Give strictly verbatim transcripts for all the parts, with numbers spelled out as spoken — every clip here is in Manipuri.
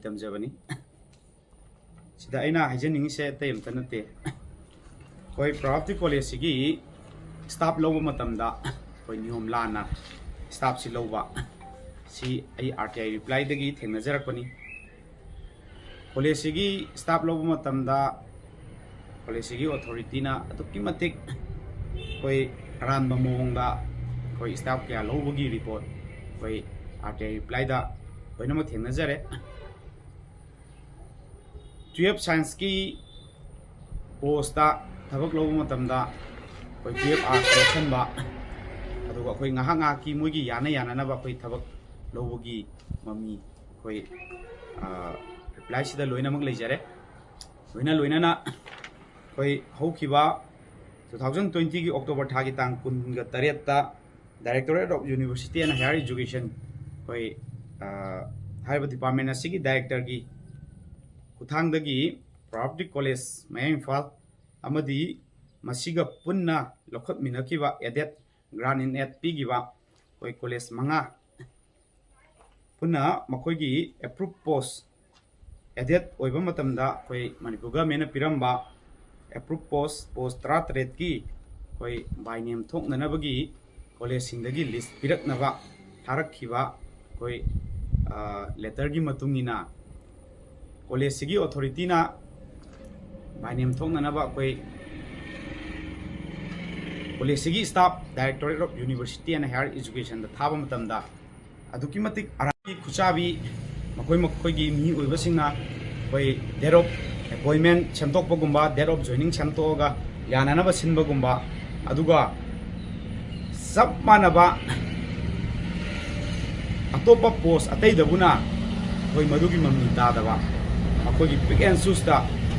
ꯇꯝꯖꯕꯅꯤ꯫ ꯁꯤꯗ ꯑꯩꯅ ꯍꯥꯏꯖꯅꯤꯡꯉꯤꯁꯦ ꯑꯇꯩ ꯑꯝꯇ ꯅꯠꯇꯦ, ꯑꯩꯈꯣꯏ ꯄ꯭ꯔꯚꯥꯕꯇꯤ ꯀꯣꯂꯦꯖꯁꯤꯒꯤ ꯁ꯭ꯇꯥꯐ ꯂꯧꯕ ꯃꯇꯝꯗ ꯑꯩꯈꯣꯏ ꯅꯤꯌꯣꯝ ꯂꯥꯟꯅ ꯁ꯭ꯇꯥꯐꯁꯤ ꯂꯧꯕ, ꯁꯤ ꯑꯩ ꯑꯥꯔ ꯇꯤ ꯑꯥꯏ ꯔꯤꯄ꯭ꯂꯥꯏꯗꯒꯤ ꯊꯦꯡꯅꯖꯔꯛꯄꯅꯤ꯫ ꯀꯣꯂꯦꯖꯁꯤꯒꯤ ꯁ꯭ꯇꯥꯐ ꯂꯧꯕ ꯃꯇꯝꯗ ꯀꯣꯂꯦꯖꯁꯤꯒꯤ ꯑꯣꯊꯣꯔꯤꯇꯤꯅ ꯑꯗꯨꯛꯀꯤ ꯃꯇꯤꯛ ꯑꯩꯈꯣꯏ ꯑꯔꯥꯟꯕ ꯃꯑꯣꯡꯗ ꯑꯩꯈꯣꯏ ꯁ꯭ꯇꯥꯐ ꯀꯌꯥ ꯂꯧꯕꯒꯤ ꯔꯤꯄꯣꯔꯠ ꯑꯩꯈꯣꯏ ꯑꯥꯔ ꯇꯤ ꯑꯥꯏ ꯔꯤꯄ꯭ꯂꯥꯏꯗ ꯂꯣꯏꯅꯃꯛ ꯊꯦꯡꯅꯖꯔꯦ꯫ ꯇꯨꯌꯦꯜꯞ ꯁꯥꯏꯟꯁꯀꯤ ꯄꯣꯁꯇ ꯊꯕꯛ ꯂꯧꯕ ꯃꯇꯝꯗ ꯑꯩꯈꯣꯏ ꯇꯨꯌꯦꯜꯞ ꯑꯥꯔꯠꯁ ꯂꯧꯁꯟꯕ, ꯑꯗꯨꯒ ꯑꯩꯈꯣꯏ ꯉꯥꯏꯍꯥꯛ ꯉꯥꯏꯍꯥꯛꯀꯤ ꯃꯣꯏꯒꯤ ꯌꯥꯅ ꯌꯥꯅꯅꯕ ꯑꯩꯈꯣꯏ ꯊꯕꯛ ꯂꯧꯕꯒꯤ ꯃꯃꯤ ꯑꯩꯈꯣꯏ ꯔꯤꯄ꯭ꯂꯥꯏꯁꯤꯗ ꯂꯣꯏꯅꯃꯛ ꯂꯩꯖꯔꯦ꯫ ꯂꯣꯏꯅ ꯂꯣꯏꯅꯅ ꯑꯩꯈꯣꯏ ꯍꯧꯈꯤꯕ ꯇꯨ ꯊꯥꯎꯖꯟ ꯇ꯭ꯋꯦꯟꯇꯤꯒꯤ ꯑꯣꯛꯇꯣꯕꯔ ꯊꯥꯒꯤ ꯇꯥꯡ ꯀꯨꯟꯒ ꯇꯔꯦꯠꯇ Directorate of University and Higher Education ꯑꯩꯈꯣꯏ ꯍꯥꯏꯔꯤꯕ ꯗꯤꯄꯥꯔꯠꯃꯦꯟ ꯑꯁꯤꯒꯤ ꯗꯥꯏꯔꯦꯛꯇꯔꯒꯤ ꯈꯨꯠꯊꯥꯡꯗꯒꯤ ꯄ꯭ꯔꯚꯥꯕꯇꯤ ꯀꯣꯂꯦꯖ ꯃꯌꯥꯡ ꯏꯝꯐꯥꯜ ꯑꯃꯗꯤ ꯃꯁꯤꯒ ꯄꯨꯟꯅ ꯂꯧꯈꯠꯃꯤꯟꯅꯈꯤꯕ ꯑꯦꯗꯦꯠ ꯒ꯭ꯔꯥꯟ ꯏꯟ ꯑꯦꯗ ꯄꯤꯈꯤꯕ ꯑꯩꯈꯣꯏ ꯀꯣꯂꯦꯖ ꯃꯉꯥ ꯄꯨꯟꯅ ꯃꯈꯣꯏꯒꯤ ꯑꯦꯄ꯭ꯔꯨꯞ ꯄꯣꯁ ꯑꯦꯗꯦꯠ ꯑꯣꯏꯕ ꯃꯇꯝꯗ ꯑꯩꯈꯣꯏ ꯃꯅꯤꯄꯨꯔ ꯒꯃꯦꯟꯅ ꯄꯤꯔꯝꯕ ꯑꯦꯄ꯭ꯔꯨꯞ ꯄꯣꯁ ꯄꯣꯁ ꯇꯔꯥꯇꯔꯦꯠꯀꯤ ꯑꯩꯈꯣꯏ ꯕꯥꯏ ꯅꯦꯝ ꯊꯣꯛꯅꯅꯕꯒꯤ ꯀꯣꯂꯦꯖꯁꯤꯡꯗꯒꯤ ꯂꯤꯁ ꯄꯤꯔꯛꯅꯕ ꯊꯥꯔꯛꯈꯤꯕ ꯑꯩꯈꯣꯏ ꯂꯦꯇꯔꯒꯤ ꯃꯇꯨꯡ ꯏꯟꯅ ꯀꯣꯂꯦꯖꯁꯤꯒꯤ ꯑꯣꯊꯣꯔꯤꯇꯤꯅ ꯕꯥꯏ ꯅꯦꯝ ꯊꯣꯛꯅꯅꯕ ꯑꯩꯈꯣꯏ ꯀꯣꯂꯦꯖꯁꯤꯒꯤ staff Directorate of University and Higher Educationꯗ ꯊꯥꯕ ꯃꯇꯝꯗ ꯑꯗꯨꯛꯀꯤ ꯃꯇꯤꯛ ꯑꯔꯥꯏꯕꯤ ꯈꯨꯠꯆꯥꯕꯤ ꯃꯈꯣꯏ ꯃꯈꯣꯏꯒꯤ ꯃꯤ ꯑꯣꯏꯕꯁꯤꯡꯅ ꯑꯩꯈꯣꯏ date of appointment ꯁꯦꯝꯗꯣꯛꯄꯒꯨꯝꯕ, date of joining ꯁꯦꯝꯗꯣꯛꯑꯒ ꯌꯥꯅꯅꯕ ꯁꯤꯟꯕꯒꯨꯝꯕ, ꯑꯗꯨꯒ ꯆꯞ ꯃꯥꯟꯅꯕ ꯑꯇꯣꯞꯄ ꯄꯣꯁ ꯑꯇꯩꯗꯕꯨꯅ ꯑꯩꯈꯣꯏ ꯃꯗꯨꯒꯤ ꯃꯃꯤ ꯇꯥꯗꯕ, ꯃꯈꯣꯏꯒꯤ pick and chooseꯇ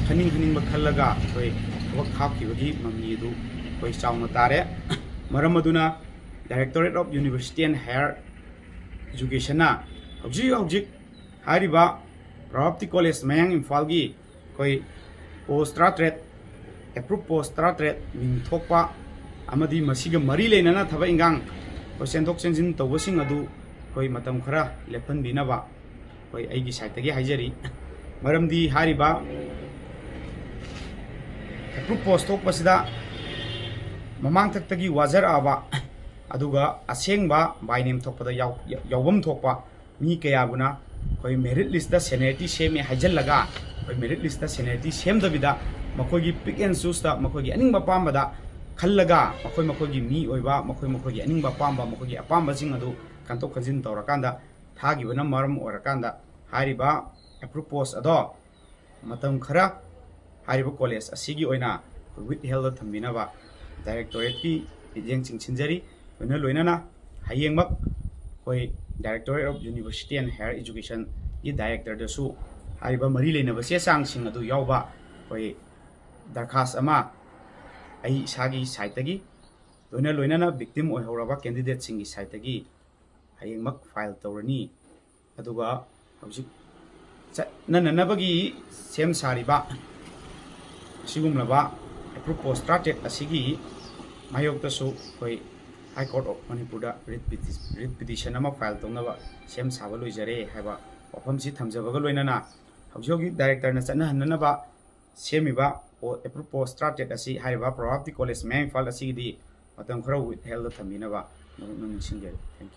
ꯈꯟꯅꯤꯡ ꯈꯟꯅꯤꯡꯕ ꯈꯜꯂꯒ ꯑꯩꯈꯣꯏ ꯊꯕꯛ ꯍꯥꯞꯈꯤꯕꯒꯤ ꯃꯃꯤ ꯑꯗꯨ ꯑꯩꯈꯣꯏ ꯆꯥꯎꯅ ꯇꯥꯔꯦ꯫ ꯃꯔꯝ ꯑꯗꯨꯅ Directorate of University and Higher Educationꯅ ꯍꯧꯖꯤꯛ ꯍꯧꯖꯤꯛ ꯍꯥꯏꯔꯤꯕ ꯄ꯭ꯔꯚꯥꯕꯇꯤ ꯀꯣꯂꯦꯖ ꯃꯌꯥꯡ ꯏꯝꯐꯥꯜꯒꯤ ꯑꯩꯈꯣꯏ ꯄꯣꯁ ꯇꯔꯥꯇꯔꯦꯠ, ꯑꯦꯄ꯭ꯔꯨꯞ ꯄꯣꯁ ꯇꯔꯥꯇꯔꯦꯠ ꯃꯤꯡ ꯊꯣꯛꯄ ꯑꯃꯗꯤ ꯃꯁꯤꯒ ꯃꯔꯤ ꯂꯩꯅꯅ ꯊꯕꯛ ꯏꯟꯈꯥꯡ ꯑꯩꯈꯣꯏ ꯆꯦꯟꯊꯣꯛ ꯆꯦꯟꯁꯤꯟ ꯇꯧꯕꯁꯤꯡ ꯑꯗꯨ ꯑꯩꯈꯣꯏ ꯃꯇꯝ ꯈꯔ ꯂꯦꯞꯍꯟꯕꯤꯅꯕ ꯑꯩꯒꯤ ꯁꯥꯏꯠꯇꯒꯤ ꯍꯥꯏꯖꯔꯤ꯫ ꯃꯔꯝꯗꯤ ꯍꯥꯏꯔꯤꯕ ꯑꯦꯄ꯭ꯔꯨꯞ ꯄꯣꯁ ꯊꯣꯛꯄꯁꯤꯗ ꯃꯃꯥꯡꯊꯛꯇꯒꯤ ꯋꯥꯖꯔꯛꯑꯕ, ꯑꯗꯨꯒ ꯑꯁꯦꯡꯕ by name ꯊꯣꯛꯄꯗ ꯌꯥꯎ-, ꯌꯥꯎꯐꯝ ꯊꯣꯛꯄ ꯃꯤ ꯀꯌꯥꯕꯨꯅ ꯑꯩꯈꯣꯏ ꯃꯦꯔꯤꯠ ꯂꯤꯁꯇ ꯁꯦꯅꯤꯌꯔꯤꯇꯤ ꯁꯦꯝꯃꯦ ꯍꯥꯏꯖꯤꯜꯂꯒ, ꯑꯩꯈꯣꯏ ꯃꯦꯔꯤꯠ ꯂꯤꯁꯇ ꯁꯦꯅꯤꯌꯔꯤꯇꯤ ꯁꯦꯝꯗꯕꯤꯗ ꯃꯈꯣꯏꯒꯤ pick and chooseꯇ ꯃꯈꯣꯏꯒꯤ ꯑꯅꯤꯡꯕ ꯑꯄꯥꯝꯕꯗ ꯈꯜꯂꯒ, ꯃꯈꯣꯏ ꯃꯈꯣꯏꯒꯤ ꯃꯤ ꯑꯣꯏꯕ, ꯃꯈꯣꯏ ꯃꯈꯣꯏꯒꯤ ꯑꯅꯤꯡꯕ ꯑꯄꯥꯝꯕ, ꯃꯈꯣꯏꯒꯤ ꯑꯄꯥꯝꯕꯁꯤꯡ ꯑꯗꯨ ꯈꯟꯗꯣꯛ ꯈꯟꯖꯤꯟ ꯇꯧꯔꯀꯥꯟꯗ ꯊꯥꯈꯤꯕꯅ ꯃꯔꯝ ꯑꯣꯏꯔꯀꯥꯟꯗ ꯍꯥꯏꯔꯤꯕ ꯑꯦꯄ꯭ꯔꯨꯞ ꯄꯣꯁ ꯑꯗꯣ ꯃꯇꯝ ꯈꯔ ꯍꯥꯏꯔꯤꯕ ꯀꯣꯂꯦꯖ ꯑꯁꯤꯒꯤ ꯑꯣꯏꯅ ꯑꯩꯈꯣꯏ ꯋꯤꯠꯍꯦꯜꯗ ꯊꯝꯕꯤꯅꯕ ꯗꯥꯏꯔꯦꯛꯇꯣꯔꯦꯠꯀꯤ ꯃꯤꯠꯌꯦꯡ ꯆꯤꯡꯁꯤꯟꯖꯔꯤ꯫ ꯂꯣꯏꯅ ꯂꯣꯏꯅꯅ ꯍꯌꯦꯡꯃꯛ ꯑꯩꯈꯣꯏ Directorate of University and Higher Educationꯒꯤ ꯗꯥꯏꯔꯦꯛꯇꯔꯗꯁꯨ ꯍꯥꯏꯔꯤꯕ ꯃꯔꯤ ꯂꯩꯅꯕ ꯆꯦ ꯆꯥꯡꯁꯤꯡ ꯑꯗꯨ ꯌꯥꯎꯕ ꯑꯩꯈꯣꯏ ꯗꯔꯈꯥꯁ ꯑꯃ ꯑꯩ ꯏꯁꯥꯒꯤ ꯁꯥꯏꯠꯇꯒꯤ, ꯂꯣꯏꯅ ꯂꯣꯏꯅꯅ ꯚꯤꯛꯇꯤꯝ ꯑꯣꯏꯍꯧꯔꯕ ꯀꯦꯟꯗꯤꯗꯦꯠꯁꯤꯡꯒꯤ ꯁꯥꯏꯠꯇꯒꯤ ꯍꯌꯦꯡꯃꯛ ꯐꯥꯏꯜ ꯇꯧꯔꯅꯤ꯫ ꯑꯗꯨꯒ ꯍꯧꯖꯤꯛ ꯆꯠꯅꯅꯅꯕꯒꯤ ꯁꯦꯝ ꯁꯥꯔꯤꯕ ꯑꯁꯤꯒꯨꯝꯂꯕ ꯑꯦꯄ꯭ꯔꯨꯞ ꯄꯣꯁ ꯇꯔꯥꯇꯔꯦꯠ ꯑꯁꯤꯒꯤ ꯃꯥꯌꯣꯛꯇꯁꯨ ꯑꯩꯈꯣꯏ High Court of ꯃꯅꯤꯄꯨꯔꯗ ꯔꯤꯠ ꯄꯤꯇꯤꯁꯟ ꯑꯃ ꯐꯥꯏꯜ ꯇꯧꯅꯕ ꯁꯦꯝ ꯁꯥꯕ ꯂꯣꯏꯖꯔꯦ ꯍꯥꯏꯕ ꯋꯥꯐꯝꯁꯤ ꯊꯝꯖꯕꯒ ꯂꯣꯏꯅꯅ, ꯍꯧꯖꯤꯛ ꯍꯧꯖꯤꯛ ꯗꯥꯏꯔꯦꯛꯇꯔꯅ ꯆꯠꯅꯍꯟꯅꯅꯕ ꯁꯦꯝꯃꯤꯕ ꯑꯦꯄ꯭ꯔꯨꯞ ꯄꯣꯁ ꯇꯔꯥꯇꯔꯦꯠ ꯑꯁꯤ ꯍꯥꯏꯔꯤꯕ ꯄ꯭ꯔꯚꯥꯕꯇꯤ ꯀꯣꯂꯦꯖ ꯃꯌꯥꯏ ꯏꯝꯐꯥꯜ ꯑꯁꯤꯒꯤꯗꯤ ꯃꯇꯝ ꯈꯔ ꯋꯤꯠꯍꯦꯜꯗ ꯊꯝꯕꯤꯅꯕ ꯅꯣꯡꯂꯨꯛꯅ ꯅꯤꯡꯁꯤꯡꯖꯔꯤ꯫ Thank you꯫